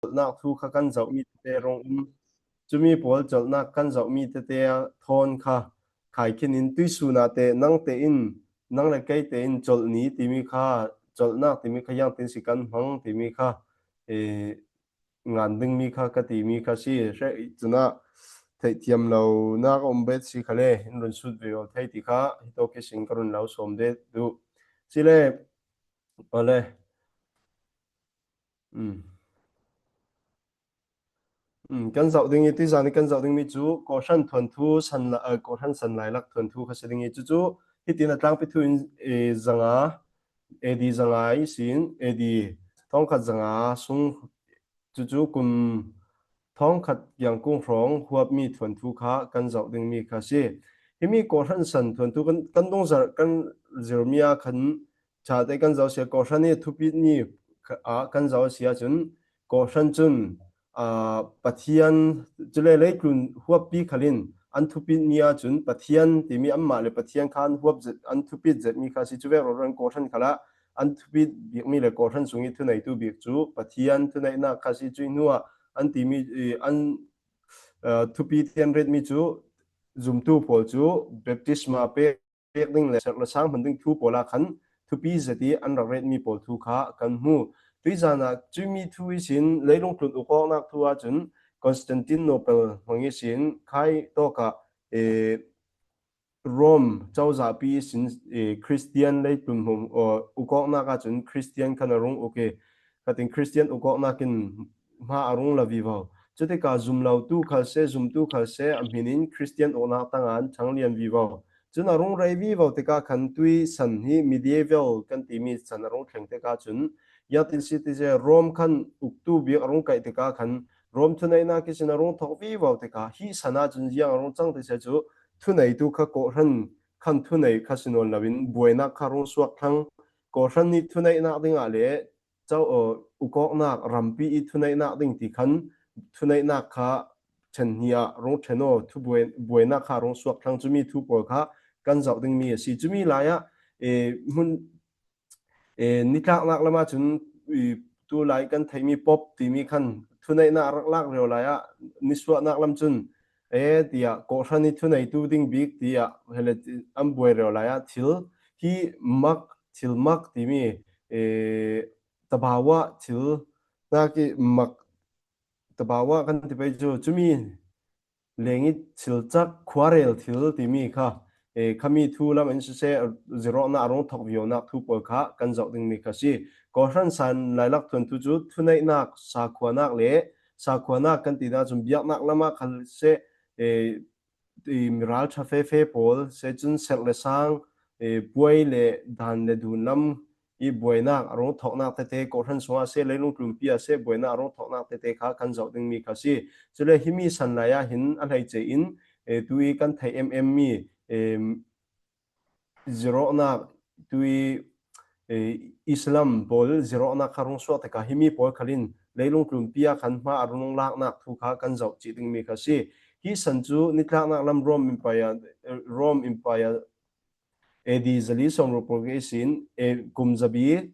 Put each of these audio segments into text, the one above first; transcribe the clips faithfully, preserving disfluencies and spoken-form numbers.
colhnak thu kha kan zohmi tete rong um. Cumi pawl colhnak kan zohmi tete thawn kha khai khinin tuisun ah te nang te in, nang le kei te in colh ni timi kha, colhnak timi kha ziangtin si kan hmang timi kha, eh, ngan dingmi kha ka timi kha si. Hre cunah theihthiam lonak a um bet si khale in run sut ve aw thei ti kha hitawk ihsin ka run lo sawm det duh. Sile, awle. Um. Um, kan zoh ding i, tuizan i kan zoh dingmi cu Kawhhran thuanthu san la, eh, Kawhhran san lailak thuanthu kha si ding i, cucu hitin a tlangpi thu in, eh, zanga, A D zanga ihsin, A D thawngkhat zanga sung, cucu kum thawngkhat kiangkung hrawng huapmi thuanthu kha kan zoh dingmi kha si. Himi Kawhhran san thuanthu kan, kan dungzarh kan zirmi ah khan ṭhate kan zoh a si a, Kawhhran i thupitmi kha, ah, kan zoh a si ahcun, Kawhhran cun, aa, Pathian, cule leitlun huappi khalin an thupitmi ahcun Pathian timi anmah le Pathian kha an huap zet, an thupit zetmi kha a si. Cuvek rawlran Kawhhran khalah an thupit bikmi le Kawhhran sung i thuneitu bik cu Pathian thuneihnak kha a si. Cuih hnuah an timi, i, an, aa, thupi ti an retmi cu zumtu pawl cu baptisma pek pek ding le serh le sang hman ding thu pawl ah khan thupi zet i an rak retmi pawl thu kha kan hmu. Tuizan ah cumi thu ihsin leilung tlun ukawknak thu ahcun Constantinople hmang ihsin khai tawk ah, eh, Rome cozahpi ihsin, eh, Christian leitlun hmang, aw, ukawknak ahcun Christian khan a rung uk i, khatin Christian ukawknak in hma a rung la vivo. Cutikah zumlotu khal seh, zumtu khal seh, a hmin in Christian uknak tangah an ṭhang lian vivo. Cun a rung rei vivo tikah khan tui san hi medieval kan timi san a rung thleng tikah cun, ziangtin si ti seh, Rome khan uktu bik a rung kaih tikah khan Rome thuneihnak ihsin a rung thawk vivo tikah hi san ahcun ziang a rung cang ti seh cu thuneitu kha Kawhhran khan thunei kha si nawn loin buainak kha a rung suak thlang. Kawhhran nih thuneihnak dingah le co-, aw, ukawknak rampi i thuneihnak ding ti khan thuneihnak kha ṭhen hnih ah rung ṭhen aw, thu buai-, buainak kha rung suak thlang, cumi thu pawl kha kan zoh dingmi a si. Cumi lai ah, eh, hmun, eh, nitlaknak lam ahcun, i, tu lai kan theihmi pop timi khan thuneihnak rak lak rero lai ah nisuahnak lam cun, eh, tiah Kawhhran i thuneitu ding bik tiah hele an buai rero lai ah thil hi mak, thil mak timi, eh, tabawa thil nak i mak, tabawa kan ti pei cu, cumi leng i thil cak, khuarel thil timi kha, eh, khami thu lam in siseh, zirawhnak a rung thawk vionak thu pawl kha kan zoh dingmi kha si. Kawhhran san lailak thuanthu cu thuneihnak, sakhuanak le sakhuanak kan tinak cun biaknak lam ah khal seh, eh, i, miral ṭha fefe pawl, seh cun serh le sang, eh, puai le dan le dun lam i buainak a rung thawknak tete, Kawhhran sungah seh, leilung tlunpi ah seh, buainak a rung thawknak tete kha kan zoh dingmi kha si. Cule himi san lai ah hin a hleice in, eh, tu i kan theih emem mi, eh, zirawhnak, tu i, eh, Islam pawl zirawhnak kha rung suak tikah himi pawl khalin leilung tlunpi ah khan hma a rung laknak thu kha kan zoh cih dingmi kha si. Hi san cu nitlaknak lam Rome Empire, eh, Rome Empire A D zali sawmruk pawl ihsin, eh, kum zabi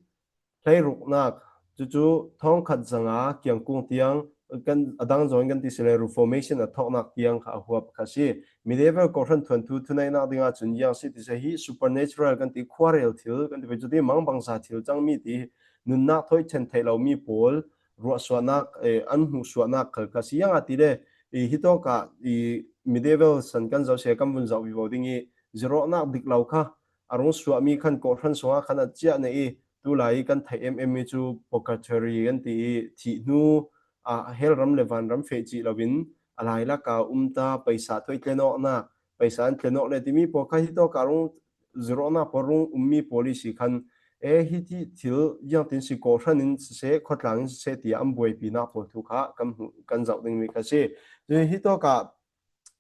hleiruknak, cucu thawngkhat zanga kiangkung tiang kan, a dang zawn kan ti sile Reformation a thawknak tiang kha a huap kha si. Medieval Kawhhran thuanthu thuneihnak dingah cun ziang si ti seh, hi supernatural kan ti, khuarel thil kan ti pei, cuti mangbangza thil cangmi ti, nunnak thawi ṭhen theih lomi pawl ruahsuahnak, eh, an hmuhsuahnak khal kha si. Ziangahtile, i, hitawkah, i, medieval san kan zoh seh, kan vun zoh vivo ding i, zirawhnak dik lo kha a rung suahmi khan Kawhhran sungah khan a ciah neh i, tu lai i kan theih emem mi cu purgatory kan ti i, thih hnu, ah, hell ram le van ram feh cih loin a lailak a um ta, paisa thawi tlen awknak, paisa an tlen awk le timi pawl kha hitawkah rung zirawhnak pawl rung ummi pawl i si khan, e, hiti thil ziangtin si, Kawhhran in siseh, khuatlang in siseh tiah an buaipinak pawl thu kha kan hmuh, kan zoh dingmi kha si. Cun hitawkah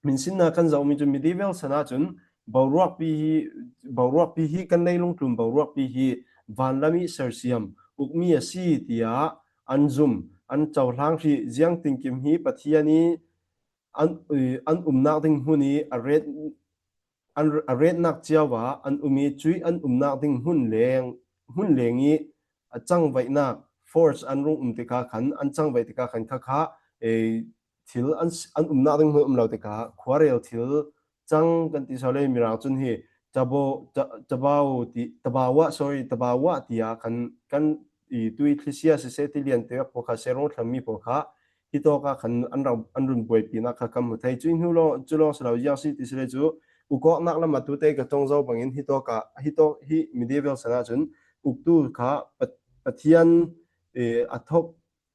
minsinna kan zohmi cu medieval san ahcun boruakpi hi, boruakpi hi kan leilung tlun boruakpi hi vanlam i sersiam ukmi a si tiah an zum, an cohlang hrih. Ziangtinkim hi Pathian i an, an umnak ding hmun i a ret, an, a retnak cio ah an um i cuih an umnak ding hmun leng, hmun leng i a cangvaihnak force an rung um tikah khan, an cang ve tikah khan kha kha, eh, thil an, an umnak ding hmun um lo tikah khuarel thil cang kan ti sau le, Mirang cun hi tabo, ta-, tabau ti, tabawa, sorry, tabawa tiah khan kan i tui thlisia siseh, ti lian te pawl kha, serung thlammi pawl kha hitawk ah khan an ram, an run buaipinak kha kan hmu thei. Cu hnu lawng, cu lawng si lo, ziang si ti si le cu, ukawknak lam ah tute ka tong zo bangin hitawk ah, hitawk hi medieval san ah cun uktu kha Pa-, Pathian, eh, a thok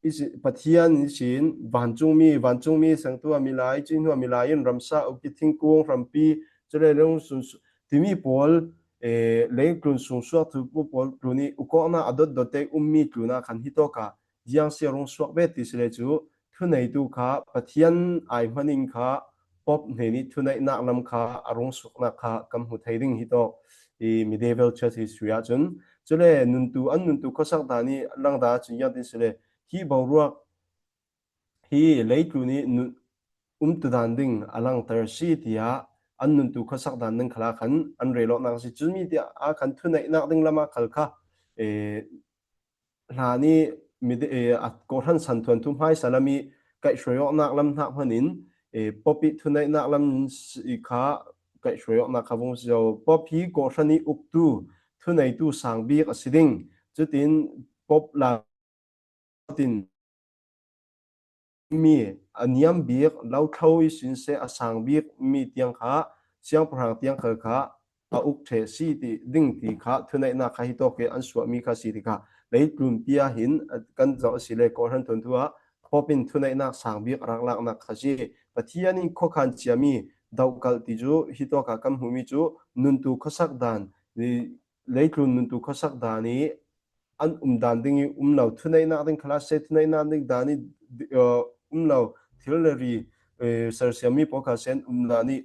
ihsi-, Pathian ihsin vancungmi, vancungmi sangtu a milai, cu hnu a milai in ramsa, uki, thingkung, rampi, cule lung sun su-, timi pawl, eh, leitlun sung suak tu pawl tlun i ukawknak a dotdot te ummi tlun ah khan hitawk ah ziang si a rung suak ve ti si le cu, thuneitu kha Pathian ai hman in kha Pope hnen i thuneihnak lam kha a rung suaknak kha kan hmu thei ding hitawk i medieval church history ah cun. Cule nuntu, an nuntu khuasak dan i langdang ah cun ziang ti si le, hi boruak hi leitlun i nun-, umtudan ding a langter si tiah an nuntu khuasak dan ding khalah khan an relawknak a si. Cumi tiah a khan thuneihnak ding lam ah khal kha, eh, hlan i mide-, eh, a kawhhran santhuan thu hmaisa lam i kaihhruaiawknak lam hnak hman in, eh, Pope i thuneihnak lam si kha kaihhruaiawknak kha vung si zo. Pope hi kawhhran i uktu, thuneitu sang bik a si ding. Cutin Pope la tin mi a niam bik, lo thlo ihsin seh a sang bik mi tiang kha, siangpahrang tiang khal kha a uk ṭheh si ti ding ti kha thuneihnak kha hitawk i an suahmi kha si ti kha. Leitlun pi ah hin, a, kan zoh a si le kawhhran thawn thu ah Pope in thuneihnak sang bik a rak laknak kha si. Pathian in khuakhan ciami dohkalh ti cu hitawk ah kan hmuhmi cu nuntu khuasak dan, i, leitlun nuntu khuasak dan i an um dan ding i um lo, thuneihnak ding khalah seh, thuneihnak ding dan i, uh, um lo, thil le ri, eh, sersiammi pawl kha seh an um dan i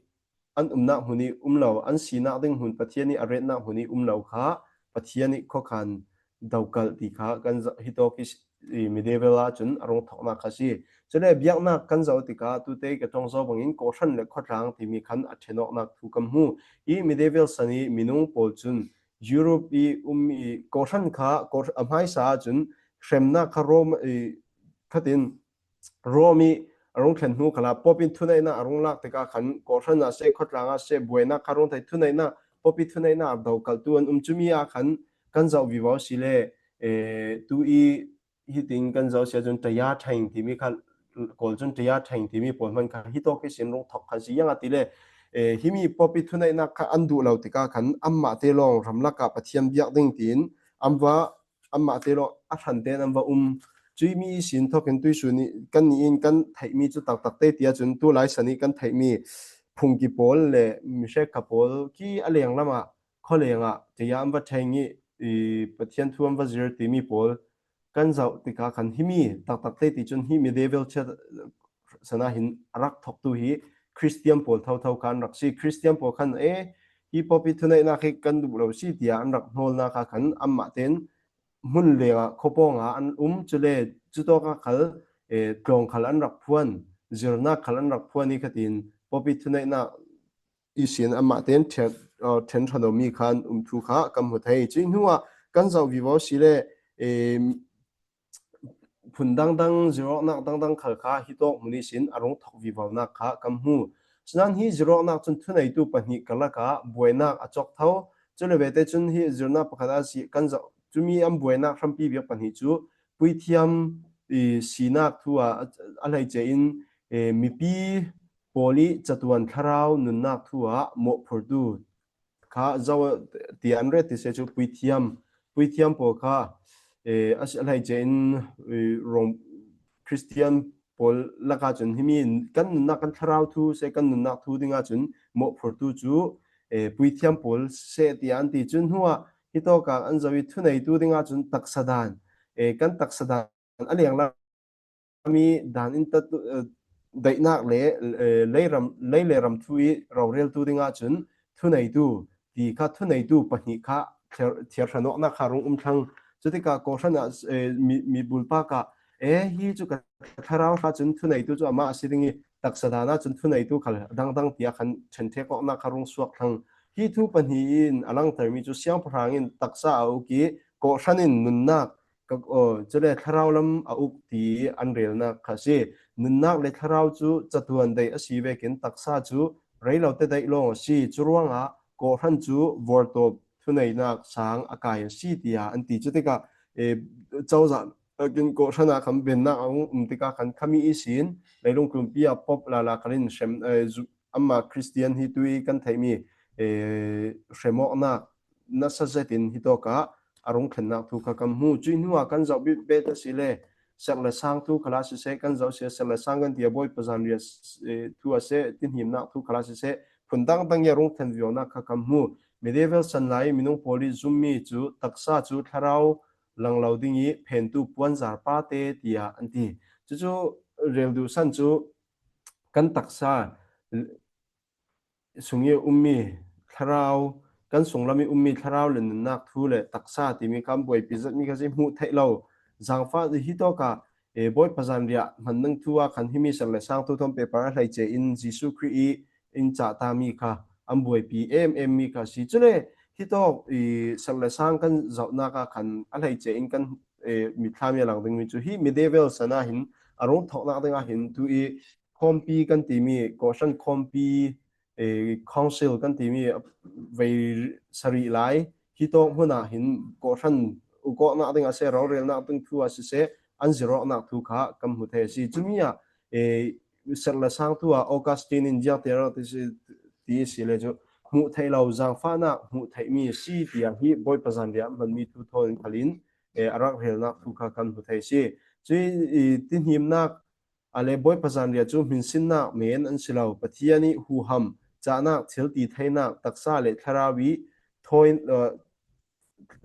an umnak hmun i um lo, an sinak ding hmun, Pathian i a retnak hmun i um lo kha Pathian i khuakhan dohkalh ti kha kan zoh, hitawk i, i medieval ah cun a rung thoknak kha si. Cule biaknak kan zoh tikah tute ka ṭong zo bangin kawhhran le khuatlang timi khan a ṭhenawknak thu kan hmu. I medieval san i minung pawl cun Europe i um i kawhhran kha, kawh-, a hmaisa ah cun hremnak kha Rome i, khatin Rome i a rung thlen hnu khalah Pope in thuneihnak a rung lak tikah khan kawhhran ah seh, khuatlang ah seh, buainak kha rung thei, thuneihnak, Pope i thuneihnak a dohkalhtu an um. Cumi ah khan kan zoh vivo si le, eh, tu i hitin kan zoh si ahcun taya ṭhaing timi kha, Kawl cun taya ṭhaing timi pawl hman kha hitawk ihsin rung thok khan si. Ziang a ti le, eh, himi Pope i thuneihnak kha an duh lo tikah khan anmah te lawng ramlak ah Pathian biak ding tiin an va, anmah te lawng a hran tein an va um. Cui mi ihsin thawkin tuihsun i kannih in kan theihmi cu taktak te ti ahcun tu lai san i kan theihmi phungki pawl le mihrek kha pawl khi a lenglam ah khualeng ah taya an va ṭhaing i, i Pathian thu an va zir timi pawl kan zoh tikah khan himi taktak te ti cun hi medieval church san ah hin a rak thoktu hi Christian pawl thotho kha an rak si. Christian pawl khan, eh, hi Pope i thuneihnak hi kan duh lo si tiah an rak hnawlnak ah khan anmah tein hmun lengah khuapawng ah an um, cule cutawk ah khal, eh, tlawng khal an rak phuan, zirnak khal an rak phuan i khatin Pope i thuneihnak ihsin anmah tein ṭhen, uh, ṭhen ṭhan awmi kha an um thu kha kan hmu thei. Cui hnuah kan zoh vivo si le, eh, phun dangdang, zirawknak dangdang khal kha hitawk hmun ihsin a rung thok vivonak kha kan hmu. Sinain hi zirawknak cun thuneitu pahnih karlak ah buainak a cawk tho. Cule vete cun hi zirnak pakhat a si kan zoh. Cumi an buainak hrampi bik pahnih cu puithiam i sinak thu ah a, a hleice in, eh, mipi pawl i catuan thlarau nunnak thu ah mawhphurtu kha zo ti an ret ti seh cu puithiam, puithiam pawl kha, eh, a si, a hleice in, eh, Rom Christian pawl lakah cun himi kan nunnak, kan thlarau thu seh, kan nunnak thu dingah cun mawhphurtu cu, eh, puithiam pawl seh ti an ti. Cun hnuah hitawk ah an zoh i thuneitu dingah cun taksa dan, eh, kan taksa dan a lenglam i dan in tat, eh, daihnak le, eh, leiram, lei le ram thu i roreltu dingah cun thuneitu ti kha, thuneitu pahnih kha thiar, thiar hranawknak kha rung um thlang. Cutikah kawhhran ah, eh, mi, mi bulpak ah, eh, hi cu ka thlarau hra cun thuneitu cu amah a si ding i taksa dan ah cun thuneitu khal dangdang tiah khan ṭhenṭhek awknak kha rung suak thlang. Hi thu pahnih in a langtermi cu siangpahrang in taksa a uk i kawhhran in nunnak ka, aw, cule thlarau lam a uk ti an relnak kha a si. Nunnak le thlarau cu catuan daih a si vekin taksa cu rei lo te daih lawng a si. Curuangah kawhhran cu vawrtawp thuneihnak sang a kai a si, tiah an ti. Cutikah, eh, cozah nakin kawhhran ah khan vennak a um tikah khan khami ihsin leilung tlunpi ah Pope lala khalin hrem, eh, zu-, amah Kristian hi tu i kan theihmi, eh, hremawknak nasa zetin hitawkah a rung thlennak thu kha kan hmu. Cuih hnuah kan zoh bit bet a si le, serh le sang thu khalah siseh, kan zoh siseh, serh le sang kan ti a Bawipa zanriah, eh, thu a seh, tinhimnak thu khalah siseh, phun dangdang i a rung thlen viaunak kha kan hmu. Medieval san lai minung pawl i zummi cu taksa cu thlarau lang lo ding i phentu puanzar pate tiah an ti. Cucu rel duhsan cu kan taksa sung i ummi thlarau, kan sunglam i ummi thlarau le nunnak thu le taksa timi kha an buaipi zetmi kha si. Hmuh theih lo zangfah hitawkah, eh, Bawipa zanriah hman ding thu ah khan himi serh le sang thu thawn pehpar a hleice in Jesuh Khrih i in cah tami kha an buaipi em em mi kha si. Cule hitawk i serh le sang kan zohnak ah khan a hleice in kan, eh, mitthlam i a lang dingmi cu hi medieval san ah hin a rung thawknak ding ah hin tu i khawmpi kan timi, kawhhran khawmpi, eh, council kan timi vei sarih lai hitawk hmun ah hin kawhhran ukawknak ding a seh, rorelnak ding thu a siseh, an zirawknak thu kha kan hmu thei a si. Cumi ah, eh, serh le sang thu ah Augustine in ziangte rawh ti si, ti si le cu hmuh theih lo zangfahnak hmuh theihmi a si tiah hi Bawipa zanriah hmanmi thu thawn khalin, eh, a rak relnak thu kha kan hmu thei a si. Cui, i, tinhimnak a le Bawipa zanriah cu hminsinnak men an si lo. Pathian i huham, cahnak, thil ti theinak, taksa le thlarau i thawi, eh,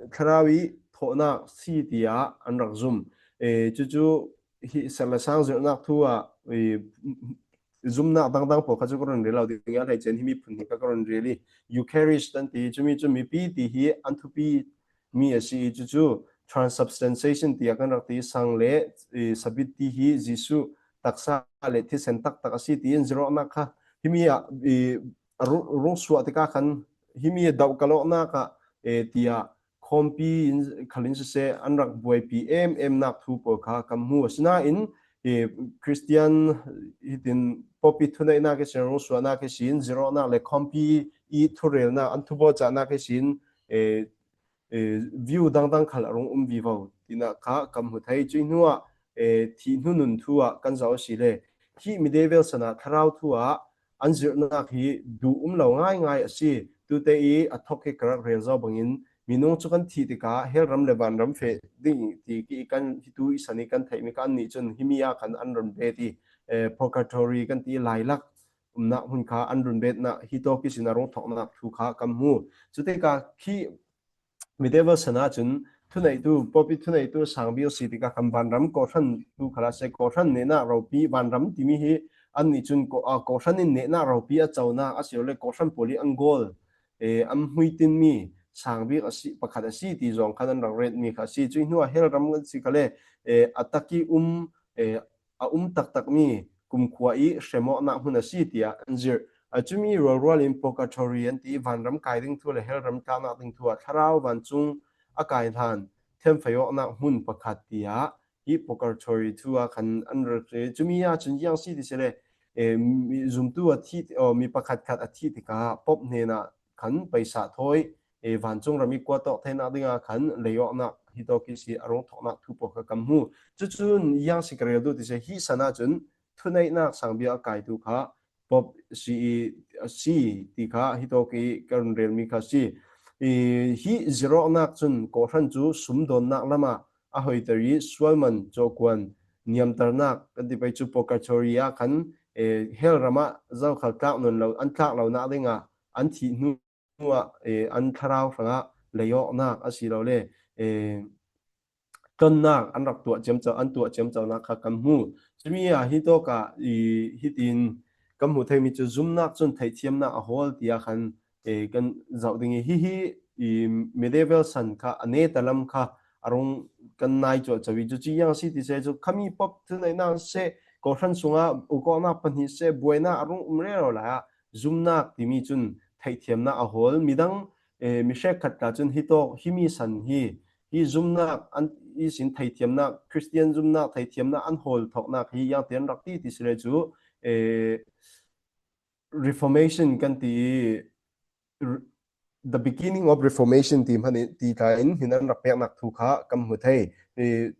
thlarau i thawhnak si tiah an rak zum. Eh, cucu hi serh le sang zirhnak thu ah, eh, zumnak dangdang pawl kha cu ka run rel lo ding i a hleice in himi phun hi kha ka run rel i, Eucharist an ti, cumi cu mipi ti hi an thupi mi a si i, cucu transubstantiation tiah kan rak ti, sang le, eh, sabit ti hi Jesuh taksa le thisen taktak a si tiin zirawknak kha himi ah, eh, a ru-, rung suah tikah khan himi a doh kalawknak ah, eh, tiah khawmpi in, khalin siseh, an rak buaipi em emnak thu pawl kha kan hmu. Asinain, eh, Kristian hitin Pope i thuneihnak ihsin, rung suahnak ihsin, zirawknak le khawmpi i thurelnak, an thubawhcahnak ihsin, eh, eh, view dangdang khal a rung um vivo tinak kha kan hmu thei. Cuih hnuah, eh, thih hnu nun thu ah kan zoh a si le, hi medieval san ah thlarau thu ah an zirhnak hi duh um lo ngaingai a si. Tute i a thawk hi ka rak rel zo bangin, minung cu kan thih tikah hell ram le vanram feh ding ti ki kan hi tu i san i kan theihmi kha annih cun himi ah khan an run bet i, eh, purgatory kan ti i lailak umnak hmun kha an run betnak hitawk ihsin a rung thawknak thu kha kan hmu. Cutikah khi medieval san ah cun thuneitu, Pope i thuneitu sangbik a si tikah khan vanram kawhhran tu khalah siseh, kawhhran nehnak ropi, vanram timi hi annih cun kaw-, ah, kawhhran in nehnak ropi a conak a si lo le kawhhran pawl i an goal, eh, an hmuitinmi sangbik a si, pakhat a si ti zong khan an rak retmi kha a si. Cuih hnuah hell ram kan si kha le, eh, a tak i um, eh, a um taktakmi kumkhua i hremawknak hmun a si tiah an zirh. A cumi rualrual in purgatory an ti i vanram kai ding thu le hell ram tlaknak ding thu ah thlarau vancung a kai hlan themfei awknak hmun pakhat tiah hi purgatory thu ah khan an rak ti. Cumi ah cun ziang si ti si le, eh, mi zumtu a thih, aw, mi pakhat khat a thih tikah Pope hnenah khan paisa thawi, eh, vancung ram i kuat awk theinak dingah khan lei awknak hitawk i si a rung thawknak thu pawl kha kan hmu. Cucun ziang si ka rel duh ti si, hi san ah cun thuneihnak sangbia a kaitu kha Pope si i, a si ti kha hitawk i ka run relmi kha si. I, hi zirawknak cun kawhhran cu sumdawnnak lamah a hoiter i sualman cawhkuan niamternak kan ti pei cu purgatory ah khan, eh, hell ram ah zokhal tlak nawn lo, an tlak lonak dingah an thih hnu ah, eh, an thlarau hrangah lei awknak a si lo le, eh, tonnak an rak tuah ciamco, an tuah ciamconak kha kan hmu. Cumi ah hitawk ah i, hitin kan hmuh theimi cu zumnak cun theihthiamnak a hawl tiah khan, eh, kan zoh ding i, hihi i medieval san kha a neta lam kha a rung kan nai cuahco i, cuci ziang si ti seh cu khami Pope thuneihnak seh, kawhhran sungah ukawknak pahnih seh, buainak a rung um rero lai ah zumnak timi cun theihthiamnak a hawl. Midang, eh, mi hrekkhat tla cun hitawk, himi san hi, hi zumnak an, i sin theithiamnak, Christian zumnak theithiamnak an hawl thawknak hi iangte an rak ti ti si le cu, eh, Reformation kan ti i, r-, the beginning of Reformation ti hmanh in, ti tla in hin an rak peknak thu kha kan hmu thei. I,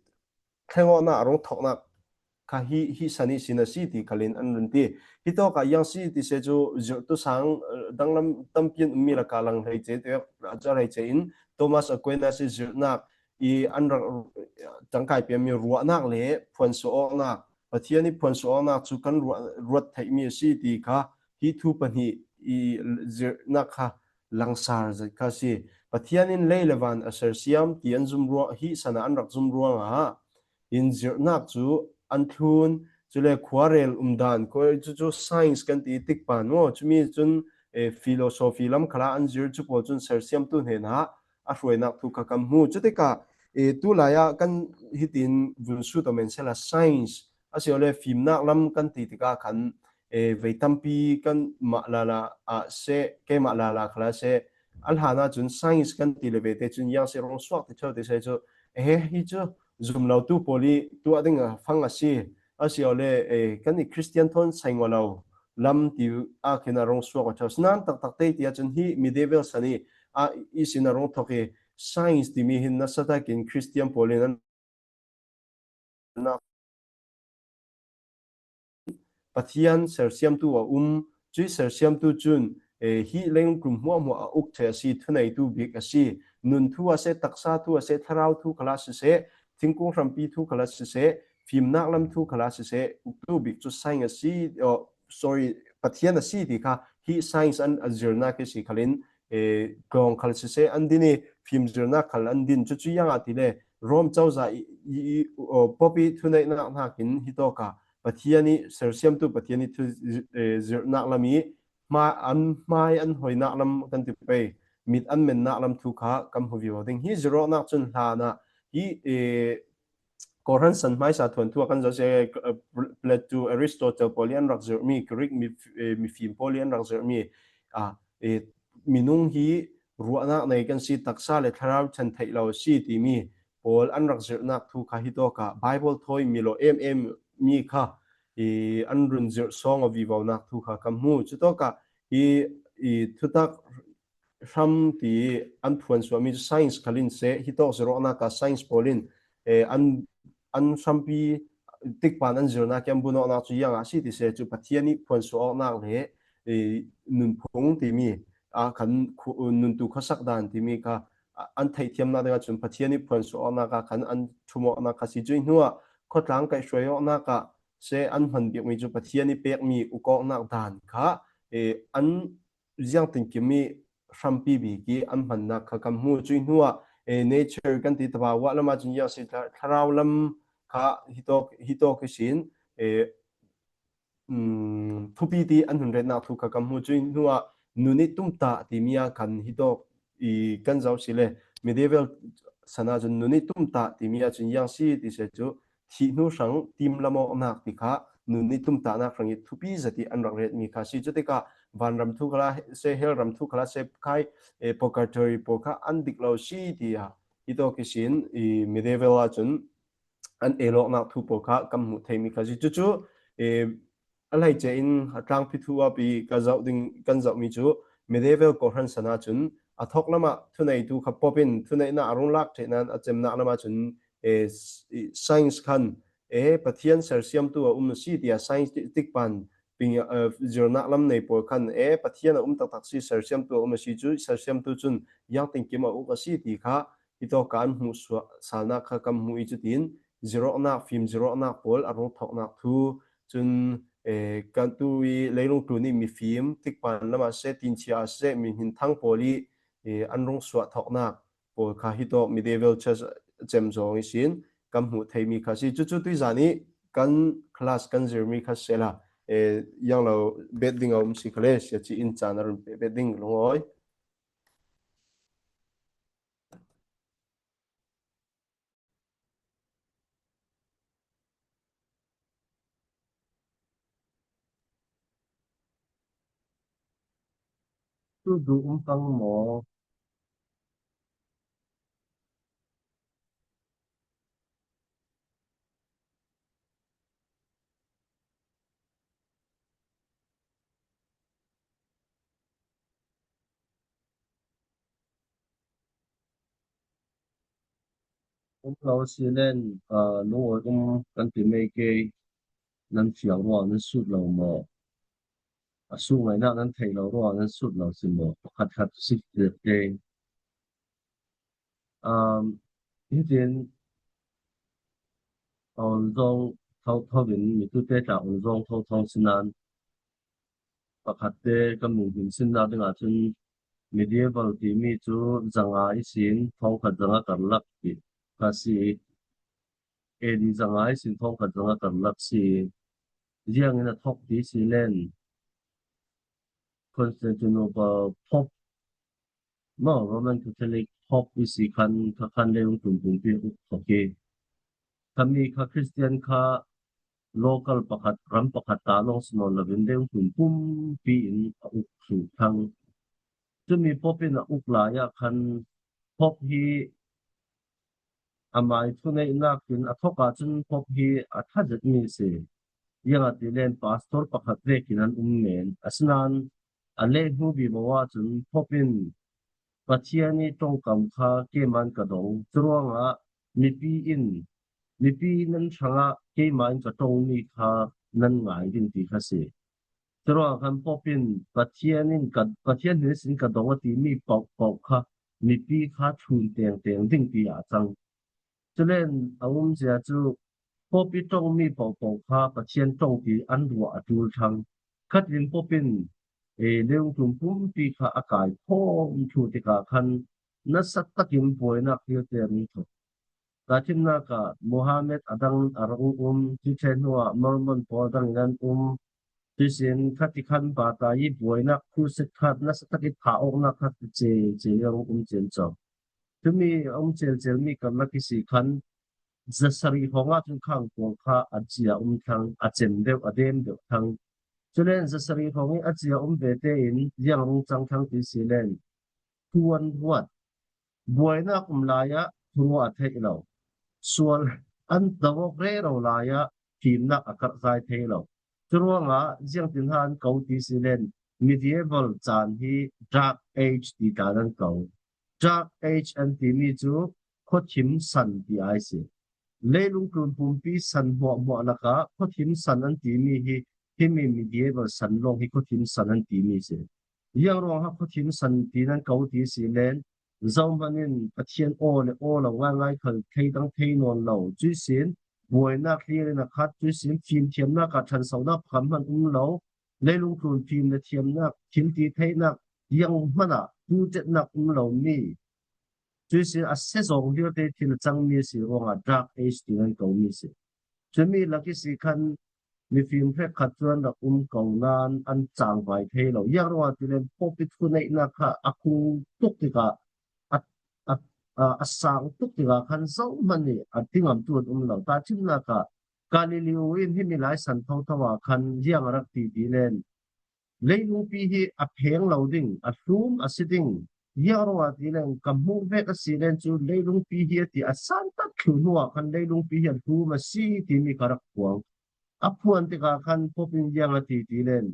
thlengawknak a rung thawknak kha hi, hi san ihsin a si ti khalin an run ti. Hi tawkah iang si ti se cu zirhtu sang, eh, danglam tampi an ummi lakah lang hleice te, a ca hleice in Thomas Aquinas i zirhnak i an rak tangkai pianmi ruahnak le phuansuah awknak, Pathian i phuansuah awknak cu kan ruah, ruat theihmi a si ti kha hi thu pahnih i zirhnak kha langsar zet kha a si. Pathian in lei le van a sersiam ti an zum ruang, hi san ah an rak zum ruangah in zirhnak cu an thlun, cule khuarel umdan, khuarel cu, cu science kan ti tikpan maw, cumi cun, eh, philosophy lam khalah an zir cu pawl cun sersiamtu hnenah a hruainak thu kha kan hmu. Cutikah, eh, tulai ah kan hitin vun sut awk men sehla science a si awle fimnak lam kan ti tikah khan, eh, vei tampi kan mah lala ah seh, keimah lala khala seh, a hlan ahcun science kan ti le ve te cun iang si rung suak ti cheu ti se cu, eh, hi cu zum lo tu pawl i tuah ding a fang a si, a si awle, eh, kan i Christian thawn saingaw lo lam ti ah khin a rung suak a cheu. Sinan taktak te ti ahcun hi medieval san i ah ihsin a rung thawk i science timi hin nasa takin Christian pawl in an Pathian sersiamtu a um, cui sersiamtu cun, eh, hi lengtlum hmuahhmuah a uk ṭheh a si, thuneitu bik a si. Nun thu a si, taksa thu a si, thlarau thu khalah siseh, thingkung hrampi thu khalah siseh, fimnak lam thu khalah siseh, uktu bik cu science a si, oh, sorry, Pathian a si ti kha hi science an a zirnak hi si khalin, eh, tlawng khal siseh an din i fimzirnak khal an din. Cucu iangah ti le Rom cozah i, i, i, aw, Pope i thuneihnak hnakin hitawkah Pathian i sersiamtu Pathian i thu, eh, zirhnak lam i hma, an hmai an hoinak lam kan ti pei, mit an mennak lam thu kha kan hmu vivo ding. Hi zirawknak cun hlan ah hi, eh, Kawhhran san hmaisa thuanthu a kan zoh si, eh, Plato, Aristotle pawl i an rak zirhmi, Greek mi, eh, mifim pawl i an rak zirhmi, ah, eh, minung hi ruahnak nei kan si, taksa le thlarau chan theih lo a si timi pawl an rak zirhnak thu kha hitawkah Bible thawi mi lo em em mi kha i an run zirh sawng a vivonak thu kha kan hmu. Cutawkah i, i thutak hram ti an phuansuahmi cu science khal in seh, hitawk zirawknak ah science pawl in, eh, an, an hrampi tikpan an zirnak i an bunawknak cu iangah a si ti seh cu Pathian i phuansuah awknak le, eh, nunphung timi, ah, khan khu-, nuntu khuasak dan timi kha, ah, an theihthiamnak dingah cun Pathian i phuansuah awknak ah khan an ṭhum awknak kha si. Cuih hnuah khuatlang kaihhruai awknak ah seh an hman bikmi cu Pathian i pekmi uk awknak dan kha, eh, an ziangtinkim i hrampi bik i an hmannak kha kan hmu. Cuih hnuah, eh, nature kan ti taba uah lam ahcun iang si thla-, thlarau lam kha hitawk, hitawk ihsin, eh, um, thupi ti an hun retnak thu kha kan hmu. Cuih hnuah nun i tumtah timi ah khan hitawk i kan zoh si le medieval san ahcun nun i tumtah timi ahcun iang si ti seh cu thih hnu hrang tim lam awknak ti kha nun i tumtahnak hrang i thupi zet i an rak retmi kha si. Cutikah vanram thu khalah seh, hell ram thu khalah seh, khai, eh, purgatory pawl kha an dik lo si ti a, hitawk ihsin i medieval ahcun an el awknak thu pawl kha kan hmuh theimi kha si. Cucu, eh, a hleice in a tlangpi thu ah pi ka zoh ding, kan zohmi cu medieval kawhhran san ahcun a thawk lamah thuneitu kha Pope in thuneihnak a rung lak ṭheh nain a cemnak lamah cun, eh, s-, i, science khan, eh, Pathian sersiamtu a um a si tiah science ti-, tikpan ping, eh, zirnak lam nei pawl khan, eh, Pathian a um taktak si, sersiamtu a um a si cu, sersiamtu cun iangtinkim a uk a si ti kha hitawk ah an hmuh suah salnak kha kan hmuh i cutin zirawknak, fim zirawknak pawl a rung thawknak thu cun, eh, kan tu i leilung tlun i mifim tikpan lamah seh, tinchia ah seh, mihminthang pawl i, eh, an rung suah thawknak pawl kha hitawk medieval church cem zawng ihsin kan hmuh theimi kha si. Cucu tuizan i kan class kan zirmi kha sehla, eh, iang lo bet ding a um si khale, sia ci in caan a run peh bet ding lungawi. Cu duh um pang maw? Um lo si len, aa, lungawi um kan ti mai kei, nan fiang ruang nan sut lo maw? A suk ngaihna nan thei lo ruang nan sut lo si maw? Pakhat khat si kei. Um, hitin, a on zong tho tho in, mitute ta on zong tho tho sinan, pakhatte ka min hin sinna dingah cun medieval timi cu zanga ihsin thawngkhat zanga karlak ti kha si. A D zanga ihsin thawngkhat zanga karlak si. Ziangin a thawk ti si len Constantinople Pope maw, Roman Catholic Pope ihsi khan kha khan leilung tlun pumpi a uk thawk hi. Khami kha Christian kha local pakhat, ram pakhat ta lawng si nawn loin leilung tlun pumpi in a uk thluh thlang. Cumi Pope in a uk lai ah khan Pope hi amai thuneihnak in a thawk ahcun Pope hi a tha zetmi a si. Ziangahtile pastor pakhat vekin an um men. Asinain a lehhnu vivo ahcun Pope in Pathian i ṭongkam kha keimah in ka dong. Curuangah mipi in, mipi nan hrangah keimah in ka ṭongmi kha nan ngai ding ti kha si. Curuangah khan Pope in Pathian in ka, Pathian hnen ihsin ka dong a timi paohpaoh kha mipi kha thlun tengteng ding ti ah a cang. Culen a umzia cu Pope i ṭongmi paohpaoh kha Pathian ṭong ti an ruah a ṭul thlang. Khatin Pope in, ee, leilung tlun pumpi kha a kai phawm thluh tikah khan nasa takin buainak vialte a rung thawk. Tahṭhimnak ah Mohammed a dang a rung um, cuṭhen hnuah Mormon pawl dangin an um. Cuihsin khatikhan bata i buainak crusade khat nasa takin thah awknak khat cece a rung um ciamco. Cumi a um celcelmi karlak ihsi khan zasarih hrawng ahcun khangkuang kha a cia um thlang, a cem deuh, a dem deuh thlang. Culen zasarih hrawng i a cia um ve tein ziang rung cang thlang ti si len, thuan ruat, buainak um lai ah thurua a theih lo. Sual an do awk rero lai ah fimnak a karhzai thei lo. Curuangah ziangtin ha an ko ti si len, medieval caan hi Dark Age ti tla an ko. Dark Age an timi cu khuathim san ti ai si. Leilung tlun pumpi san hmuahhmuah lakah khuathim san an timi hi, himi medieval san lawng hi khuathim san an timi si. Ziang ruang ha khuathim san ti nan ko ti si len, zohman in Pathian aw le aw lo ngaingai khal thei dang thei nawn lo. Cuihsin buainak hlir in a khat, cuihsin fimthiamnak ah ṭhansonak pakhat hman um lo. Leilung tlun fim le thiamnak, thil ti theihnak, ziang hmanh ah tutetnak um lomi, cuihsin a sezawng vialte thil a cangmi a si ruangah Dark Age ti nan komi a si. Cumi lak ihsi khan mifim hrekkhat cu an rak um ko nain an cangvai thei lo. Ziang ruangah ti len Pope i thuneihnak kha a kung tuk tikah a, a, a, a sang tuk tikah khan zohman nih a tingamtu an um lo. Tahṭhimnak ah Galileo in himi lai san thotho ah khan ziang a rak ti ti len, leilungpi hi a pheng lo ding, a hlum a si ding. Ziang ruangah ti len, ka hmuh vek a si len cu leilungpi hi a ti a san tak thluh hnuah khan leilungpi hi a hlum a si timi kha rak phuang. A phuan tikah khan Pope in ziang a ti ti len,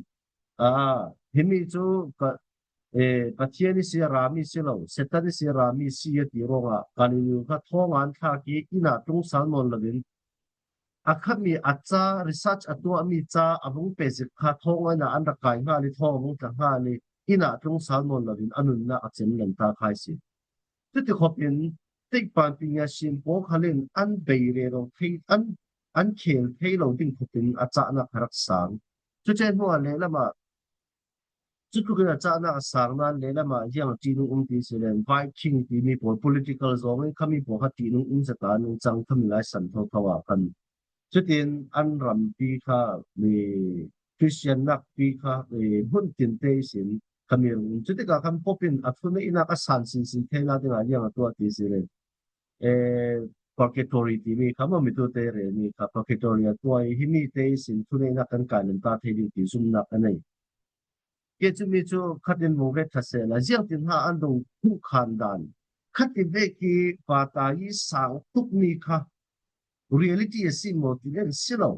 aa, himi cu ka, ee, Pathian ihsi a rami si lo, Satan ihsi a rami si a ti ruangah Galileo kha thawng ah an thlak i inn ah tlung sal nawn loin a khami a ca, research a tuahmi ca a vung pehzik kha thawng ah an rak kai hngal i thawng a vung tla hngal i inn ah tlung sal nawn loin a nunnak a cem lanta kha a si. Cuti khawpin teikpanpi ngia sim pawl khal in an bei rero thei, an, an khel thei lo ding khawpin a cahnak kha rak sang. Cuti hnuah lehlam ah Cutluk in a cahnak a sang nain lehlam ah ziang ṭihnung um ti si len, Viking timi pawl political zong in khami pawl kha ṭihnung um zeta an nung cang khami lai san thotho ah khan. Cutin an rampi kha mi Christian nakpi kha mi hmun tinte ihsin khami rung um. Cutikah khan Pope in a thuneihnak a san sinsin thei lai dingah ziang a tuah ti si len, ee, purgatory timi kha maw, mitute relmi kha purgatory a tuah i himi te ihsin thuneihnak kan kai lenta thei ding ti zumhnak a nei. Kei cumi cu khatin vung ret ṭha sehla, ziangtin ha an rung hmuh khan dan, khati vek i vata i sang tukmi kha reality a si maw ti len si lo.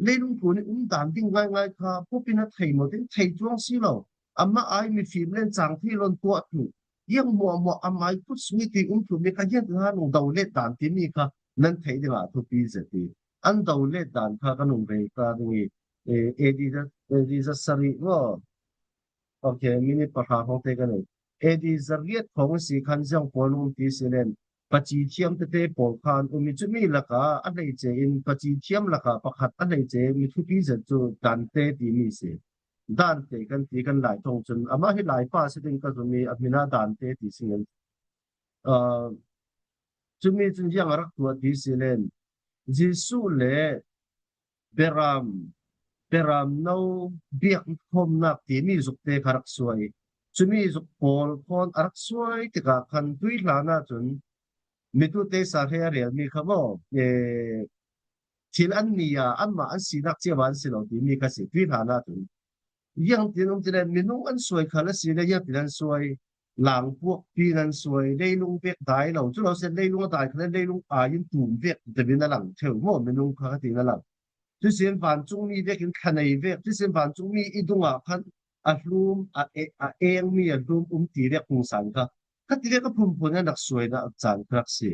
Leilung tlun i um dan ding ngaingai kha Pope in a thei maw ti thei cuang si lo. Amah ai mifim len cang thei lo an tuah tu. Yang muahmuah a mai kut sung i ti um thum mi kha hian tuna nung do let dan ti mi kha nan theih dingah thupi zet hi. An do let dan kha ka nung rei ta ding i, eh, A D za, A D za sarih maw? Ok, minute pahra hrawng te ka nei. A D zariat khawng si khan ziang pawl nung ti si len, pachi thiam te te pawl khan um i chumi laka a hleiche in pachi thiam laka pakhat a hleiche mi thupi zet chu Dante ti mi si. Dante kan ti kan lai thawng chun, amah hi lai pa si ding ka zum i a hmina Dante ti si ngen. Ah, chumi chun ziang a rak tuah ti si len, Jesuh le beram, beram no biak khawmnak ti mi zuk te kha rak suai. Chumi zuk pawl khawn a rak suai tikah khan tuihlan ah cun mitute sa hre a rel mi kha maw? Eh, thil an ni a, anmah an sinak cio ah an si lo ti mi kha si tuihlan ah cun. Ziangtin um ti le, minung an suai khal a si le, ziangtin an suai? Langpuak pin an suai, leilung vek dai lo. Cu lo se leilung a dai khal le, leilung ai in tum vek tivin a lang theu maw, minung kha khatin a lang. Cusin vancungmi vekin thlanei vek, cusin vancungmi i dungah khan a hlum, a e-, a engmi a hlum um ti vek hung san kha. Khati vek a phunphun a nak suaina a caan kha rak si.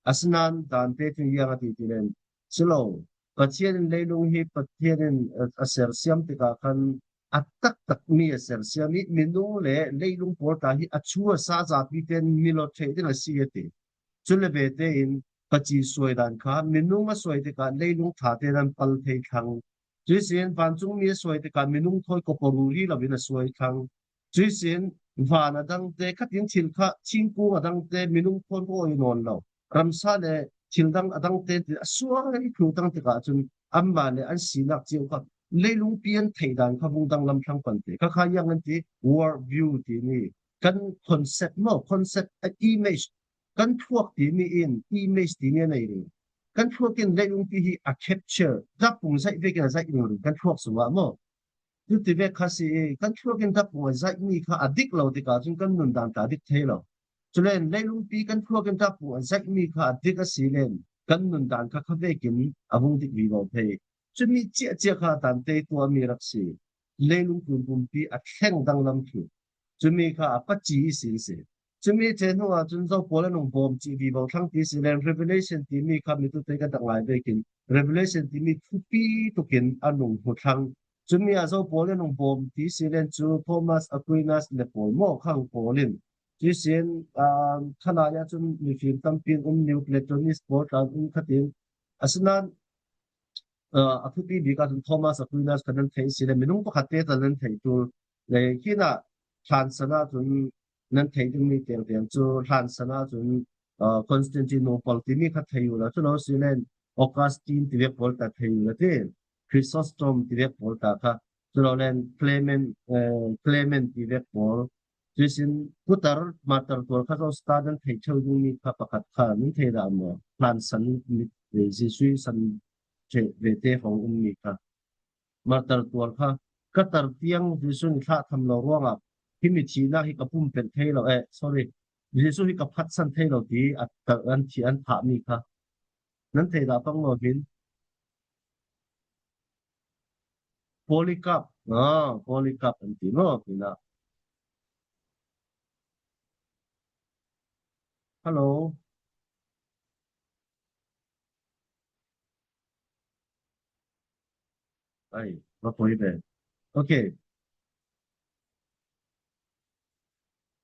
Asinain Dante cun ziang a ti ti len, si lo, Pathian in leilung hi Pathian in a, a sersiam tikah khan a taktak mi a sersiam i minung le leilung pawl ta hi a chu a sa zapi ten mi lo theih ding a si a ti. Cun le vete in paci suai dan kha minung a suai tikah leilung ṭha te nan pal thei thlang. Cuihsin vancungmi a suai tikah minung thawi kawparu ri loin a suai thlang. Cuihsin van a dangte, khatin thil kha thingkung a dangte minung thawn awi nawn lo. Ramsa le thil dang a dangte ti a suai thlu tang tikah cun anmah le an sinak cio kha leilungpi an theih dan kha vung danglam thlang pante. Kha kha yang an ti world view timi kan concept maw, concept a image kan thluak timi in image timi a nei rih. Kan thluak in leilungpi hi a capture, dapung zaih vekin a zaih ringring kan thluak sungah maw? Cuti vek kha si i, kan thluak in dapung a zaihmi kha a dik lo tikah cun kan nundan ta dik thei lo. Culen leilungpi kan thluak in dapung a zaihmi kha a dik a si len kan nundan kha kha vekin a vung dik vivo thei. Cumi ciahciah kha Dante tuahmi rak si. Leilung tlun pumpi a thleng danglam thlu. Cumi kha a paci ihsin si. Cumi ṭhen hnuah cun zo pawl a nung bawm cih vivo thlang ti si len Revelation timi kha mitute kan rak ngai vekin Revelation timi thupi tukin a nung hmu thlang. Cumi ah zo pawl a nung bawm ti si len cu Thomas Aquinas le pawl maw khang pawl in. Cuihsin, aa, khalai ah cun mifim tampi an um, Neoplatonist pawl tla an um khatin. Asinain, aa, a thupi bik ah cun Thomas Aquinas kha nan theih si le minung pakhat te tal nan theih tul le khin ah hlansan ah cun nan theih dingmi tiangtiang cu hlansan ah cun, aa, Constantinople timi kha thei uhla, cu lo si len Augustine tivek pawl ta thei uhla ti, Chrysostom tivek pawl ta kha, cu lo len Clement, aa, Clement tivek pawl, cuihsin kutar martar tual kha zo star nan thei ṭheu dingmi kha pakhat kha nan thei dah maw? Hlansan mi, Jesuh san ṭheh vete hrawng ummi kha. Martar tual kha, ka tar tiang Jesuh in thlah tham lo ruangah hi mi thihnak hi ka pumpelh thei lo, eh, sorry, Jesuh hi ka phatsan thei lo ti a tar an thih an thahmi kha nan thei dah pang maw hin? Polycarp, ah, Polycarp an ti maw, hinah. Hello. Ai, va poi ve. Ok.